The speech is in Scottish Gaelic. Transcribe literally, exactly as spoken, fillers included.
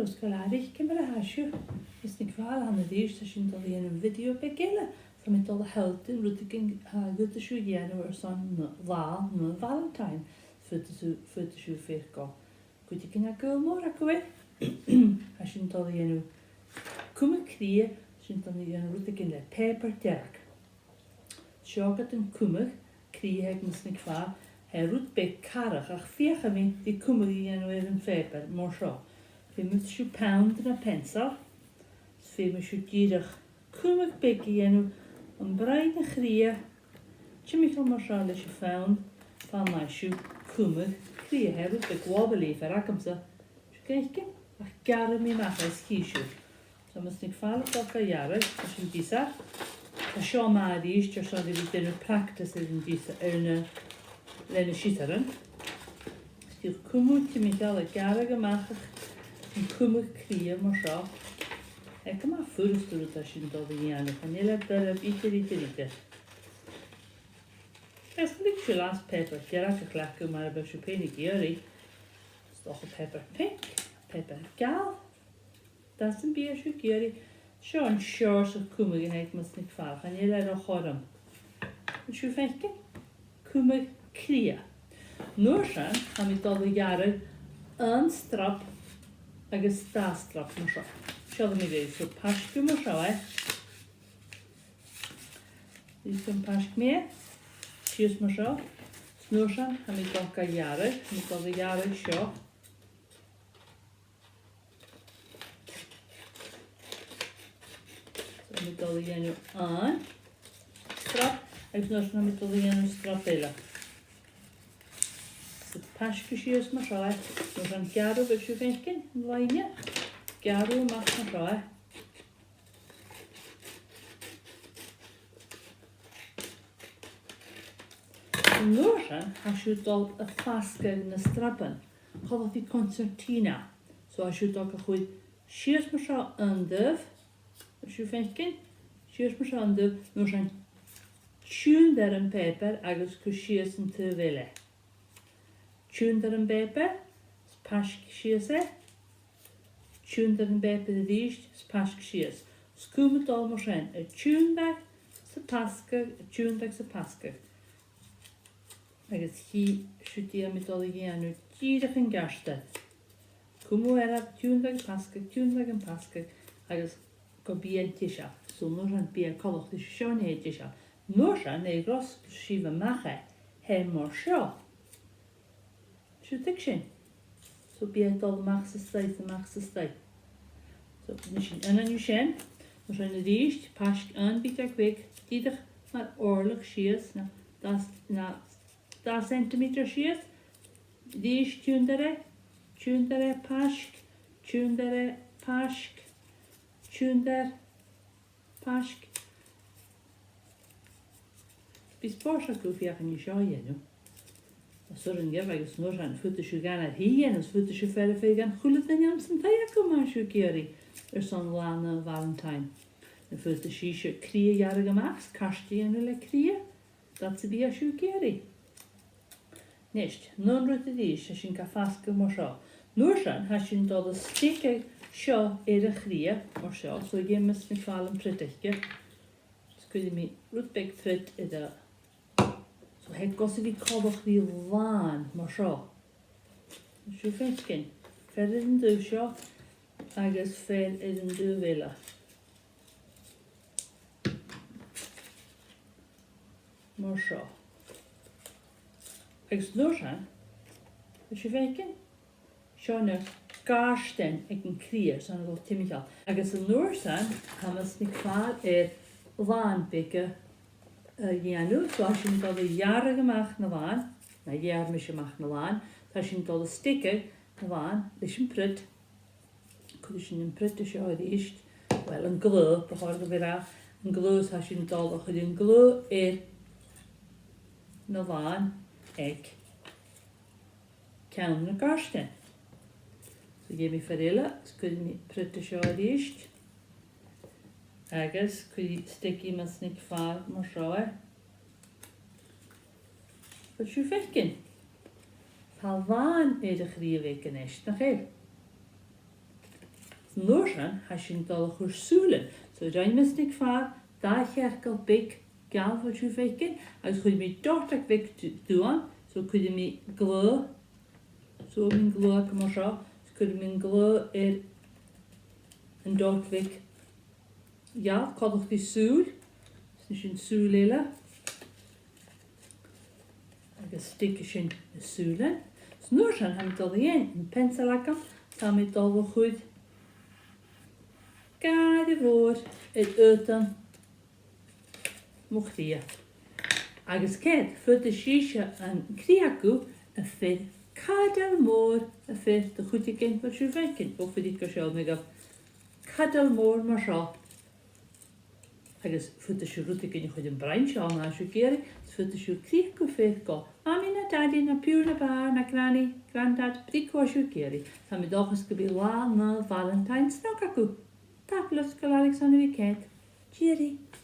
Agus gu làidir, ciamar a tha sibh? Is Nic Phàil a th' ann a-rithist, tha sinn a' dol a dhèanamh video beag eile. Tha mi a' dol a shealltainn rudeigin a dh'fhaodadh sibh a dhèanamh airson na, Là na Valentine. Faodaidh sibh, faodaidh sibh feitheamh gu, gu dè a' ghaol mòr aca e. Tha sinn a' dol a dhèanamh cumadh cridhe, tha sinn a' dol a dhèanamh rudeigin le pàipear dearg. Seo agad an cumadh cridhe aig Miss Nic Phàil. Tha e rud beag carrach, ach feuchaidh mi ri cumadh a dhèanamh air a' phàipear mar seo. Feumaidh sibh peann no peansail. Feumaidh sibh dìreach cumadh beag a dhèanamh am broinn a' chridhe. Timcheall mar seo leis a' pheann, feumaidh sibh cumadh cridhe. Tha e rud beag wobbly, fear agamsa. Sibh a' faicinn? Ach gearraidh mi a-mach e is chì sibh. So, Miss Nic Phàil a' dol ga ghearradh, tha sin deas. Tha seo math a-rithist airson a bhith a' dèanamh practice air an deas, air na, le na siosairean. Is dìreach cumadh timcheall a' gearradh a-mach an cumadh cridhe mar seo. Tha e gu math furasta rud a tha sinn a' dol a dhèanamh. Chan eil e doirbh idir, idir, idir. Agus chan fhaic sibh leas pàipear dearg a chleachdadh mura bheil sibh fhèin ag iarraidh. Is dòcha pàipear pinc, pàipear geal. Dè as am bi sibh ag iarraidh? Seo an seòrsa cumadh a th' aig Miss Nic Phàil. Chan eil e ro chothrom. An sibh a' faicinn? Cumadh cridhe. An uair sin, tha mi a' dol a ghearradh aon strap agus dà strap mar seo. Seallaidh mi dhuibh, so paisg thu mar seo e. Is am paisg mi e sìos mar seo. Is an uair sin, tha mi a' dol ga ghearradh, tha mi a' dol a ghearradh seo. So, tha mi a' dol a dhèanamh aon strap, agus an uair sin tha mi a' dol a dhèanamh strap eile. So, paisg thu sìos mar seo e, an uair sin gearr thu, a bheil sibh a' faicinn, an loidhne, gearr thu a-mach mar seo e. An uair sin, tha sibh a' dol a phasgadh na strapan. Coltach ri concertina. So, tha sibh a' dol ga chur sìos mar seo an taobh. A bheil sibh a' faicinn? Sìos mar seo an taobh. An uair sin, tionndaidh air a' phàipear agus cuir sìos an taobh eile. Tionndaidh air a' phàipear, is paisg sìos e. Tionndaidh air a' phàipear a-rithist, is paisg sìos. Is cumaibh a' dol mar sin, a' tionndadh, is a' pasgadh, a' tionndadh, is a' pasgadh. Agus chì sibh dè tha mi a' dol a dhèanamh dìreach an-dràsta. Cumaibh air a' tionndadh, pasgadh, tionndadh, am pasgadh, agus gum bi e deiseil. So, an uair sin bidh e coltach ri seo, no tha e deiseil. An uair sin, nuair a dh'fhosglas sibh a-mach e, tha e mar seo. Sibh a' tuigsinn? So, bidh e a' dol a-mach 's a-staigh, a-mach 's a-staigh. So, nì sinn aon dhiubh sin. An uair sin a-rithist, paisg aon bhideag bheag, dìreach mar òirleach sìos, no dà, no dà centimeter sìos. A-rithist, tionndaidh e, tionndaidh e, paisg, tionndaidh e, paisg, tionndaidh, paisg. Bidh spòrs agaibh feuchainn ri seo a dhèanamh. As urrainn dhuibh agus an uair sin faodaidh sibh gun a h-aon, is faodaidh sibh fear a dhèanamh dhan a h-uile duine anns an taigh agaibh, ma tha sibh ag iarraidh, airson Là na Valentine. No faodaidh sibhse cridhe a ghearradh a-mach, is cairteal a dhèanamh le cridhe, dad sam bith a tha sibh ag iarraidh. Nist, an aon rud a-rithist, tha sinn ga phasgadh mar seo. An uair sin, tha sinn a' dol a steigeadh seo air a' chridhe, mar seo, so gheibh Miss Nic Phàil am priotaich. Is cuiridh mi rud beag priotaich air a, so tha e gus a bhith coltach ri làn, mar seo. Sibh a' faicinn, fear air an taobh seo, agus fear air an taobh eile. Mar seo. Agus an uair sin, sibh a' faicinn, seo na gàirdeanan aig a' chridhe, 's ann a' dol timcheall. Agus an uair sin, tha Miss Nic Phàil air làn beag a dhèanamh, so tha sinn a' dol a ghearradh a-mach na làn, no gheàrr mise a-mach na làn, tha sinn a' dol a steigeadh na làn leis a' phriotaich. Cuiridh sinn am priotaich seo a-rithist. Well, an glaodh, bu chòir dhomh a ràdh, an glaodh, tha sinn a' dol a chur an glaodh air na làn aig ceann na gàirdeanan. So gheibh mi fear eile, is cuiridh mi priotaich seo a-rithist. Agus cuiridh, steigeadh Miss Nic Phàil mar seo e. Bheil sibh a' faicinn? Tha làn air a' chridhe bheag a-nis, nach eil? An uair sin, tha sinn a' dol a chur sùilean. So, rinn mise an-diugh dà chearcall beag geal, a bheil sibh a' faicinn, agus chuir mi dòrtadh bheag d-, duan, so cuiridh mi glaodh, so mi an glaodh agam mar seo, is cuiridh mi an glaodh air an dòrtadh bheag gheal, coltach ri sùil, is nì sinn sùil eile. Agus stiogaidh sinn na sùilean. Is an uair sin, tha mi a' dol a dhèanamh, am peansail agam, tha mi a' dol a chur gu math mòr air aodann mo chridhe. Agus ceart, faodaidh sibhse an crìoch a chur fo chadal mòr, a chur do chuideigin, a bheil sibh a' faicinn, o, faodaidh gu seo, mi gabh cadal mòr mar seo. Agus faodaidh sibh rudeigin a chur am broinn seo, ma tha sibh ag iarraidh, is faodaidh sibh crìoch a chur gu Mamaidh no Dadaidh no piuthar no bàrr no Granny, Grandad, briogh cò tha sibh ag iarraidh. Tha mi an dòchas gum bi latha math Valentine snog agaibh. Tapadh leibh, sgoilearan, agus a bhith ceart. Tìoraidh.